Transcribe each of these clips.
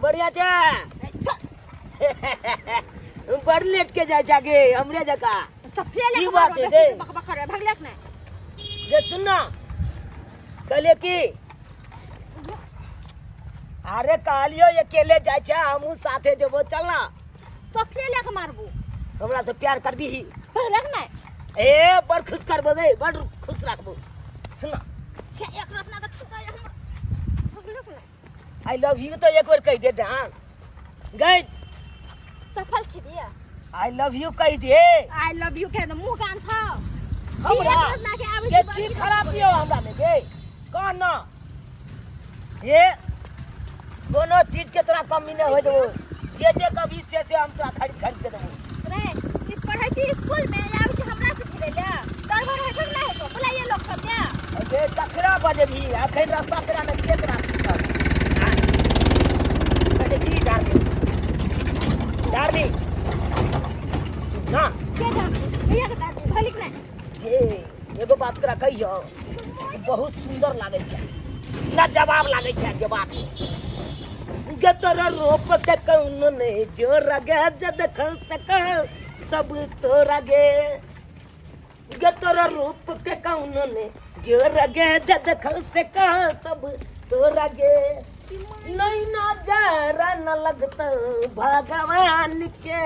बढ़िया छै। बड़ लेट के जाइ छै गे हमरे जकाँ। चप्पले की ले बात है गे? बक बक करे भगलक ने। गे सुन ना, कहलिए की अरे कहलियो अकेले जाइ छै, हमहूँ साथे जेबो, चल ना। चप्पले ले के मारबो। हमरा से प्यार करबी? भगलक ने। ए बड़ खुश करबो गे, बड़ खुश राखबो। सुन ना। छे एक रत्ना के छुटा हमर भगलक ने। I love you तो एक बार कह दे डान गई। चप्पल खेबिया। I love you कह दे। I love you कह दे, मुंह कान छ हमरा एक रत्ना के आबै के छी की खराब दियो हमरा में गे? कह ना, ये कोनो चीज के तोरा कमी नहीं होय देबो। जे जे कभी से हम तोरा खरीद खरीद के देबो। रे ई पढ़ै छी स्कूल में आबै छी हमरा से खेलै ले, डर भर है ना है तो बुलाइए लोग सब या। अरे ककरा बजेबही? अखन रास्ता पेरा में के तोरा पूछत? कहै की डार्लिंग, डार्लिंग सुन ना। के डर भैया के डर भलिक ने। हे एगो बात तोरा कहियो, तू बहुत सुंदर लागै छै ना, जवाब लागै छै जे बात गे तोरा रोप के कौनो ने जो रगे जद सक सब तोरा गे। गे तोरा रूप के कौनो ने जो रगे जद सक सब तोरा गे। नहीं ना जरा न लगता भगवान के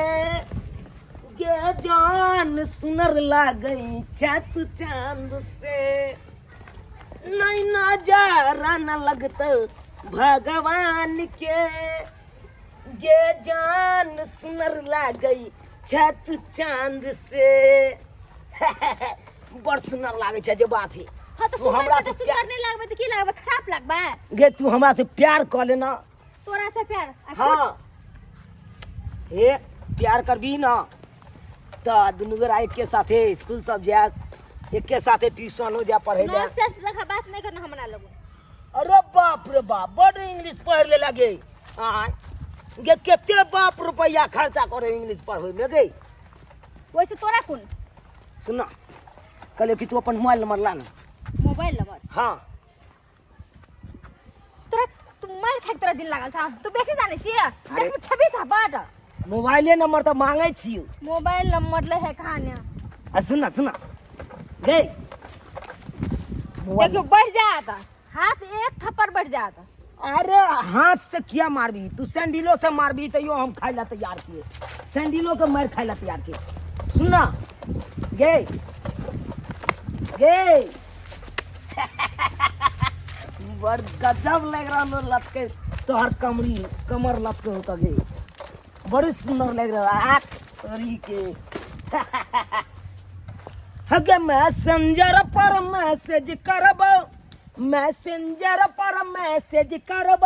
गे, जान सुनर लागै छै तू चांद से। नहीं ना जरा न लगता भगवान के गे, जान सुनर लागै छै तू चांद से। बड़ सुनर लागै छै जे बात है। हां तो तू सुंदर हमरा के से तो सुंदर नहीं लागबे तो की लागबे? खराब लागबे। गे तू हमरा से प्यार कर लेना। तोरा से प्यार? हाँ हे प्यार करबी ना तो दुनू गोरा एक साथे स्कूल सब जायत, एक साथे ट्यूशनो जा पढ़े ले। नॉनसेंस जगह बात नहीं करना हमरा लोग। अरे बाप रे बाप, बड़ इंग्लिश पढ़ ले लगे। आय गे केते बाप रुपया खर्चा करे इंग्लिश पढ़े में गे। वैसे तोरा कोन? सुन ना, कहलियो कि तू अपन मोबाइल नंबर ला ना। Mobile number? हाँ। तोरा तू मार खाइ तोरा दिल लागल छ, तू बेसी जानै छियै। देख खेबी था बड। मोबाइले नंबर तो मांगे छियो। मोबाइल नंबर ले है कहाँ ने? आ सुन ना, सुन ना गे। देखियो बढ़ जात हाथ, एक थप्पड़ बढ़ जात। अरे हाथ से किया मारबी तू? सैंडिलो से मारबी तैयो हम खाइ ला तैयार छियै, सैंडिलो के मार खाइ ला तैयार छियै। सुन ना गे, गे बड़ गजब लग रहा लटके तोहर कमरी, कमर लटके होता गे, बड़ी सुंदर लग रहा आँख तोरी के। हगे मैसेंजर पर मैसेज करब, मैसेंजर पर मैसेज करब,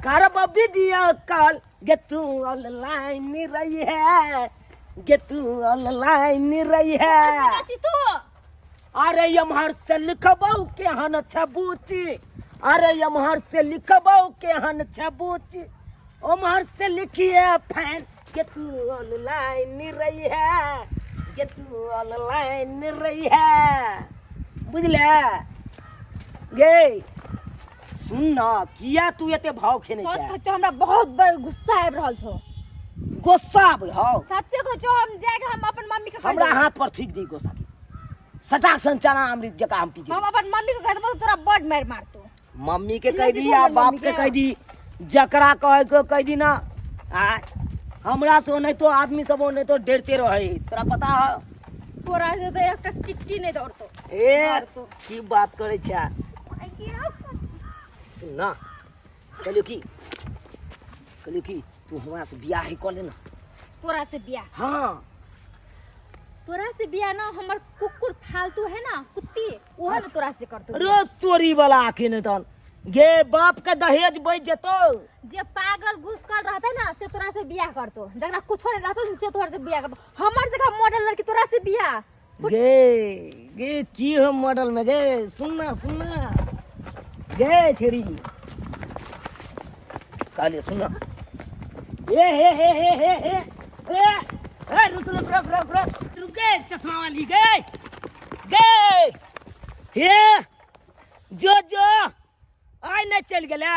करब वीडियो कॉल गे तू ऑनलाइन रही है, गे तू ऑनलाइन रही है। तू अरे यमहर से लिखबौ केहन छबूची, अरे यमहर से लिखबौ केहन छबूची, ओमहर से लिखिए फैन के तू ऑनलाइन रही है, के तू ऑनलाइन रही है। बुझले गे? सुन ना, किया तू एते भाव खेने सच छै? कहै हमरा बहुत बड़ गुस्सा आबि रहल छौ। गुस्सा आबै हौ? सच्चे कहै छौ, हम जाके हम अपन मम्मी के कहि हमरा देबौ। हाथ पर थूकि दी गुस्सा के, सटाक सन चना अमृत जकाँ हम पी हम जेबै। अपन मम्मी के कहि देबौ तऽ तोरा बड़ मारि मारतौ। मम्मी के की कहि दी सिखौने आ बाप मम्मी के के? कहि दी, जकरा कहे के कहि दी ना। आ हमरा से ओनाहितो आदमी सब ओनाहितो डरते रहे, तोरा पता है? तोरा से तऽ एकटा चिट्ठी नहि दौड़तौ। ए मारतौ। की बात करै छै? सुन ना, कहलियो की, कहलियो की तू हमरा से बियाह ही कऽ ले ना। तोरा से बियाह? हाँ। तोरा से बियाह ना, हमर कुकुर फालतू है ना कुत्ती, ओहो ना तोरा से करतो। अरे तोरी वाला आखी नहीं तहन गे, बाप के दहेज बच जेतो। जे पागल घुसकल रहते ना से तोरा से बियाह करतो, जकरा कुछो नहीं रहतो से तोरा से बियाह करतो। हमर जगह मॉडल लड़की तोरा से बियाह? गे गे की हो मॉडल में गे? सुनना सुनना गे छेरी, कहलिए सुनना। ए हे हे हे हे हे ए ए रुक रुक रुक रुक रुक रुक गे, चश्मा वाली गे गे हे जो जो आइ नहीं चल गेला।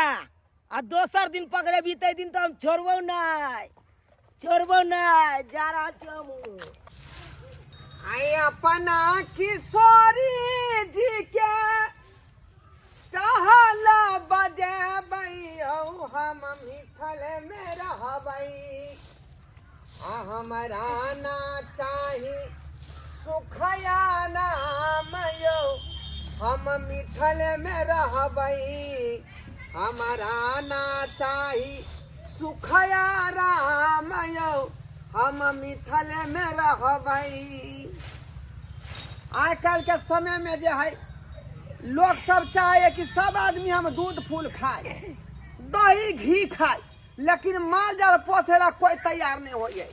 आ दोसर दिन पकड़ेबी ताहि दिन तऽ हम छोड़बौ नहि, छोड़बौ नहि। जा रहल छी हमहूँ। आइ अपना किशोरी जी के टहल बजेबै हौ, हम मिथल में रहबै। आ हमरा ना चाही सुखया नाम यौ, हम मिथल में रहबै। हमरा ना चाही सुखया राम यौ, हम मिथल में रहबै। आइ काल्हि के समय में जे है लोग सब चाहे कि सब आदमी हम दूध फूल खाए, दही घी खाए, लेकिन माल जाल पोसे ला कोई तैयार नहीं होइए।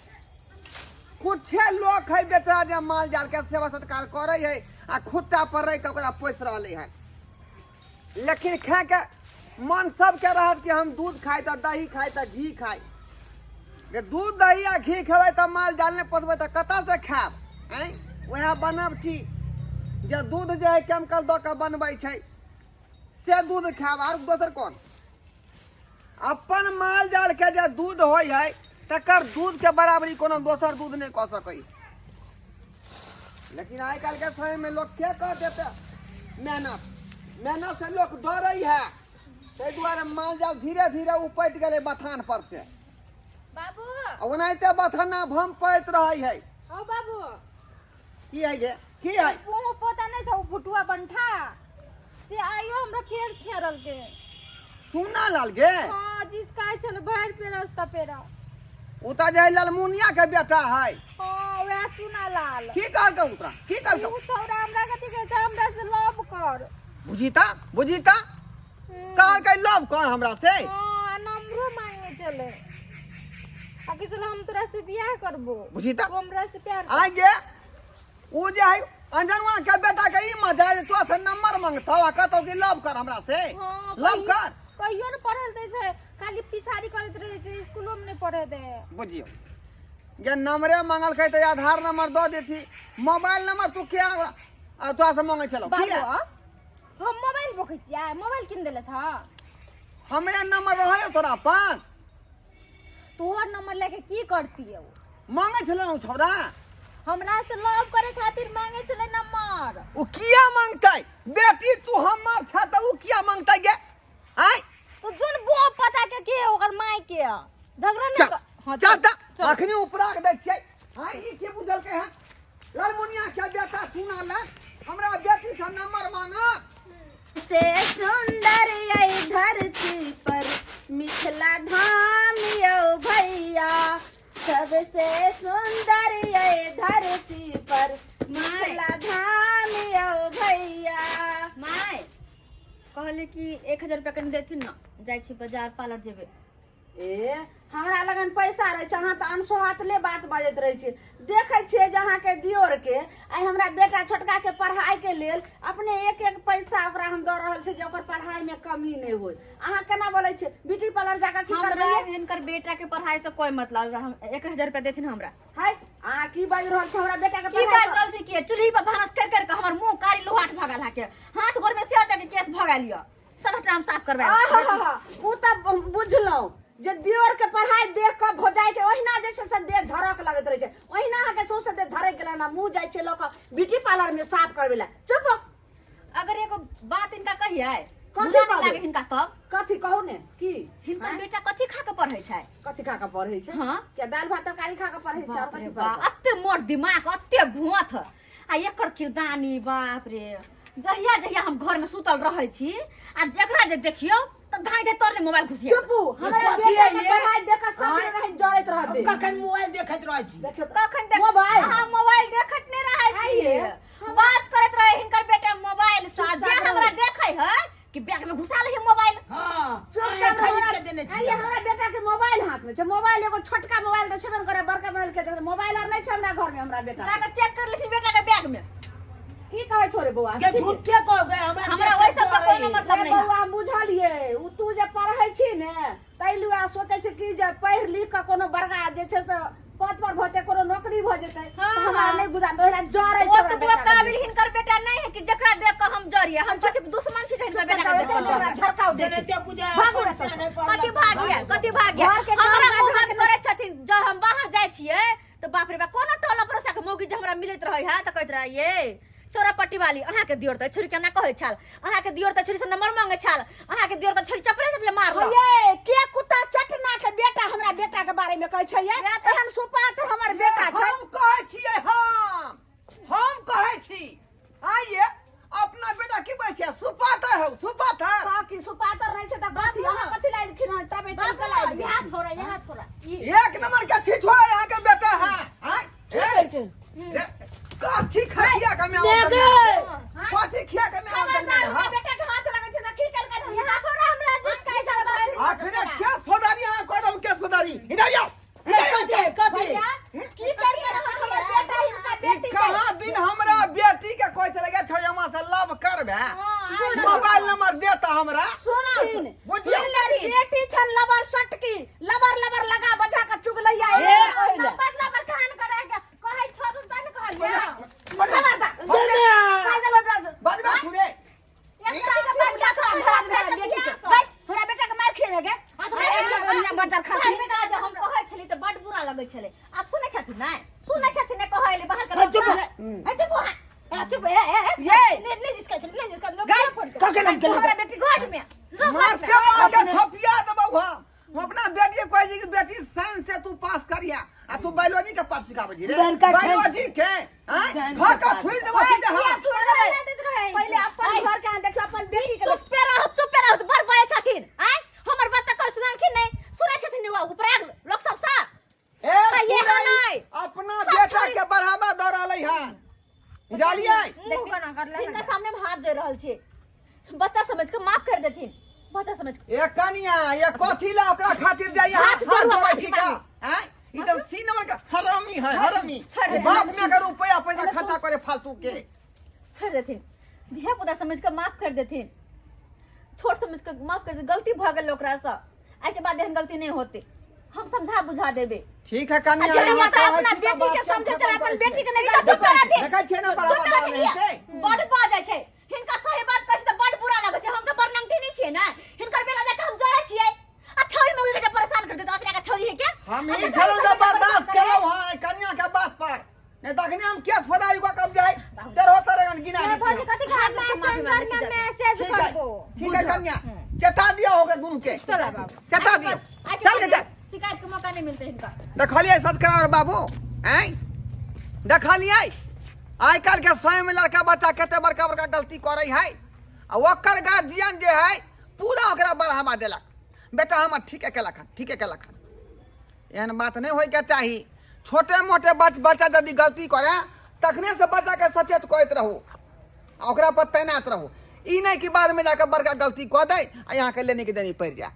कुछे लोग है बेचारा जे माल जाल के सेवा सत्कार करे है आ खुट्टा पर रह के ओकरा पोस रहले है। लेकिन खा के मन सबके रहत कि हम दूध खाए तऽ दही खाए तऽ घी खाए। जे दूध दही आ घी खेबै तऽ माल जाल नहि पोसबै तऽ कतऽ से खायब? आँय, वएह बनबटी जे दूध जे है केमिकल दऽ कऽ बनबै छै से दूध खायब, आर दोसर कोन? अपन माल जाल के जे दूध होइ है तकर दूध के बराबरी कोनो दोसर दूध नहि कऽ सकै। लेकिन आइ काल्हि के समय में लोग के कर देते मेहनत, मेहनत से लोग डरे है, ताहि दुआरे माल जाल धीरे धीरे उपटि गेलै बथान पर से। बाबू, आ ओनाहिते बथाना भम पड़ैत रहै है। ओ बाबू, की है गे, की है? वो पता नहीं छौ भुटुआ बंठा से आइयो हमरा फेर छेड़ल के। चूना लाल गे? हाँ, जिसका छल भरि पे रास्ता पेरा। उ तऽ जे ललमुनिया के बेटा है। हाँ, वएह चूना लाल। की कहलकौ ओकरा, की कहलकौ? उ छौड़ा हमरा कथी कहै छै, हमरा से लव कर। बुझी ता, बुझी ता, कहलकै लव कर हमरा से? हाँ, नंबरो मांगे छलै। आ कि चल हम तोरा से बियाह करबो। बुझी ता? तू हमरा से प्यार कर। आइ गे, उ जे है अंजनवा के बेटा के ई मजा है तोरा से नंबर मांगतौ आ कहतौ कि लव कर हमरा से। हाँ, लव कर। कहियो न पढ़ल दै छै, खाली पिछाड़ी करैत रहै छै, स्कूलो में नहीं पढ़े दे। बुझियौ जे नंबरे मांगलकै तऽ आधार नंबर दऽ देती, मोबाइल नंबर तू किया आ तोरा से मांगै छलौ? बाबू, किया? हम मोबाइल बोकै छियै, मोबाइल किन देले छ? हमरे नंबर रहै तोरा पास? तोहर नंबर लेके की करतियै? मांगै छलौ उ छौड़ा? हमरा से लव करे खातिर मांगे छलै नंबर। उ किया मांगतै? बेटी तू हमर छ तऽ उ किया मांगतै गे? आँय, तो जोन बो पता के के ओकर माय के झगड़ा नहीं चल, हाँ, चल तऽ चल। अखनी उपरा के दै छियै। हाँ, ई की बुझलकै हँ? ललमुनिया के बेटा सुना ले हमरा बेटी से नंबर मांगा। से सुंदर ये धरती पर मिथिला धाम यौ भैया, सबसे सुंदर ये धरती पर मिथिला धाम यौ भैया। माय कहले कि 1000 रुपया कनि देथिन न, जाइ छी बाजार पार्लर जेबै। ए, हमरा लगन पैसा रहै छै, अहाँ तऽ अनसोहातले बात बाजैत रहै छियै। देखै छियै जे अहाँके दियोरके आइ हमरा बेटा छोटकाके पढ़ाइके लेल अपने एक एक पैसा ओकरा हम दऽ रहल छी जे ओकर पढ़ाइमे कमी नहि होइ। अहाँ केना बोलै छियै? ब्यूटी पार्लर जाकऽ की हमरा करबै? हिनकर बेटा के पढ़ाई से कोई मतलब, हम 1000 रुपया देथिन हमरा। है, अहाँ की बाजि रहल छी? हमरा बेटा के की पढ़ाइ बाजि रहल छी? के चूल्ही पर भानस कर कर के हमर मुंह कारी लोहाट भऽ गेल हा के, हाथ गोर में से के केस भऽ गेल यऽ, सबटा हम साफ करबा। आहाहा, उ तऽ बुझलहुँ जे दियोर के पढ़ाई देख कऽ भौजाई के ओहिना जे छै से देह झरक लगैत रहै छै, ओहिना अहाँके सौंसे देह झरक गेल ने, मुँह जाइ छै लऽ कऽ ब्यूटी पार्लर में साफ करबै लए। चुप। अगर एगो बात हिनका कहियै, कथी बुरा नहि कहबै? लागे हिनका तब? कथी कहू ने की हिनकर आँय? बेटा कथी खा के पढ़ै छै? कथी खा कऽ पढ़ै छै? हाँ। क्या दालि भात तरकारी खा कऽ पढ़ै छै? और बाप रे कथी बाप, पढ़तै? अते मोट दिमाग, अते भोथ आ एकर किरदानी, बाप रे। जहिया जहिया हम घर में सुतल रहै छी आ एकरा जे देखियौ तऽ धाइ धाइ तोड़ले मोबाइल घुसिया। चुपू, हमरा कथी बेटा है के ये? पढ़ाई देख कऽ सब आँय? रहै जरैत रहत। हम कखन मोबाइल देखैत रहै छी? देखियौ तऽ। कखन देख मोबाइल? अहाँ मोबाइल देखैत नहि रहै छी, आइये। बात करैत रहे हिनकर बेटा मोबाइल से। चुपचाप जे हमरा रहू। देखै है कि बैग में घुसा लही मोबाइल। हाँ, चुपचाप अहाँ खरीद हमरा के देने छी। आइये, हमरा बेटा के मोबाइल हाथ में छै। मोबाइल एगो छोटका मोबाइल तऽ छेबे ने करे, बड़का मोबाइल के छै? मोबाइल आर नहि छै हमरा घर में हमरा बेटा के। जाके चेक कर लेथिन बेटा के बैग में। की कहै छौ रे बौआ? के झूठे कहबै हमरा? हमरा देख ओहि के सब पर डरै। कोनो मतलब ए नहि है। बौआ, हम बुझलियै, उ तू जे पढ़ै छी ने ताहि लए सोचै छै कि जे पढ़ि लिख कऽ कोनो बड़का जे छै से पद पर भऽ जेतै, कोनो नौकरी भऽ जेतै हाँ, तऽ हमरा हाँ। नहि बुझा, ओहिला जरै छै हमरा ओतबो बेटा के काबिल देख। हिनकर बेटा नहीं है कि जकरा देख के हम जरिए। जरिए हम कथी दुश्मन छी जे हिनकर बेटा के देखल हमरा करब। झड़काउ दे जनते पूजा भागू फोन रे से नहीं पड़ल। कथी भाग्य कथी भाग्य घर के काम हमरा काज मुँह हाथ अहाँके करै छथिन जब हम बाहर जाइ छियै तऽ बाप रे बाप कोनो टोला पड़ोसा के मौगी जे हमरा मिलैत रहै है तऽ कहैत रहै ये चोरा पट्टी वाली अहाँके दियोर तऽ छुरी केना कहै छल अहाँके दियोर तऽ छुरी से नंबर मांगे छल अहाँके दियोर तऽ छुरी चपले चपले मारल ये के कुत्ता चटना के बेटा हमरा बेटा के बारे में कहै छै ये एहन सुपात्र हमर बेटा छै हम कहै छियै हम कहै छी आइए अपना बेटा की कहै छियै सुपातर हौ सुपातर तऽ की सुपात्र नहि छै तऽ कथी अहाँ कथी लाइलखिन हन तब एते के लाइल यहाँ छोड़ा यहाँ छोड़ा ई एक नंबर के छिछोड़ा यहाँ के बेटा है आय ए, रे, कथी खिया के मैं दे दे। कथी खिया के मैं खबरदार हमरा बेटा के हाथ लगै छै तऽ की केलकन हन यहाँ छोड़ा हमरा जिसका ऐसा आखने केस फौदारी यहाँ कह दम केस फौदारी इधर आओ ए, कथी कथी भैया की केलकन हन हमर बेटा हिनका ई बेटी के कहाँ दिन हमरा बेटी के कहै छलै गे छौड़िया से लव करबे मोबाइल नंबर देता हमरा सुनथिन बुझियौ। सुनलथिन बेटी छन लबर सटकी लबर लबर लगा बजा के चुगलैया ए, पहिले लबर लबर कहान करे के कहै छोड़ू त ने कहलियै खबरदार दे दे। कहि देलौ बड़ा बदबा थुरे हमरा बेटा के मार खेबे गे बच्चा खासी हम कहै छली तऽ बड बुरा लगै छलै आब सुनै छथिन नहि सुनै छथिन नहि कहै ले बाहर के ए, चुप। ए चुप हो ए चुप ए ए ये। ने ने जिसका छली ने जिसका लोग गाय। फोड़ के कके नाम केलक? हमरा बेटी घर में मार के मार के थपिया देबौ हम हम अपना बेटी के कहै छी कि बेटी साइंस से तू पास करिया आ तू बायोलॉजी के पाठ सिखाबै छी रे लड़का साइंस- बायोलॉजी के आँय साइंस घर से के पास थुरि देबौ सीधे हम पहिले अपन घर के देखियो अपन बेटी के चुपे रहो चुपे रहो बड़ बड़े छथिन आय हमर बात तऽ सुनलखिन नहि सुनै छथिन ओ ऊपर लोक सब सा ए ये पूरा है नहीं। अपना सब बेटा छोड़ी। के बढ़ावा दऽ रहलै हन बुझलियै हिनका सामने हम हाथ जोड़ रहल छियै बच्चा समझ के माफ कर देथिन बच्चा समझ के ए कनिया ये कथी ला ओकरा खातिर जाइए हाथ हाथ जोड़ू, जोड़ै माफी छी का आँय ई तऽ सी नंबर के हरामी है हरामी छोड़ दे। बाप में अगर रुपया पैसा खर्चा करे फालतू के छोड़ देथिन धिया पुता समझ के माफ कर देथिन छोट समझ के माफ कर दे गलती भऽ गेल ओकरासँ आइके बाद एहन गलती नहि होतै हम समझा बुझा देबै ठीक है कनिया आ इहाँ माता कहै अपना छी तऽ बेटी बात के के हम समझे खतम अपन करै बेटी छियै। के नहीं हिनका चुप करा दे। देखै छियै ने चुप बराबर करा दऽ देलियै। रहल छै। बड बाजै छै हिनका सही बात कहै छै तऽ बड बुरा लगै छै हम तऽ बड़ नंगटी नहि छियै ने हिनकर बेटा देख हम जरै छियै आ छौरी मौगी के जे परेशान कर देतै अतरा के छौरी है के हम ई छलहुँ जे बर्दाश्त केलहुँ हँ एहि कनिया के बात पर नहीं तो अखने हम केस फौदारी को कब जाए तेरह तरह गिना भौजी कथी के हाथ जोड़ के माफी मांगै छी मैसेज ठीक है ठीक है कन्या चेता दिया होगा दोनों के चला बाबू चेता दियो चल के चल शिकायत के मौका नहीं मिलते हिनका देखलियै सत्कार बाबू आँय देखलियै आइ काल्हि के समय में लड़का बच्चा कते बड़का बड़का गलती करै है आ ओकर गार्जियन जे है पूरा ओकरा बढ़ावा देलक बेटा हमर ठीके केलक हन ठीके केलक हन एहन बात नहि होइके चाही छोटे मोटे बच्चा यदि गलती करे तखने से बच्चाके सचेत करैत रहू आ ओकरा पर तैनात रहू ई नहि कि बादमे जाके बड़का गलती कऽ दै आ यहाँके लेने के देनी पड़ि जाय।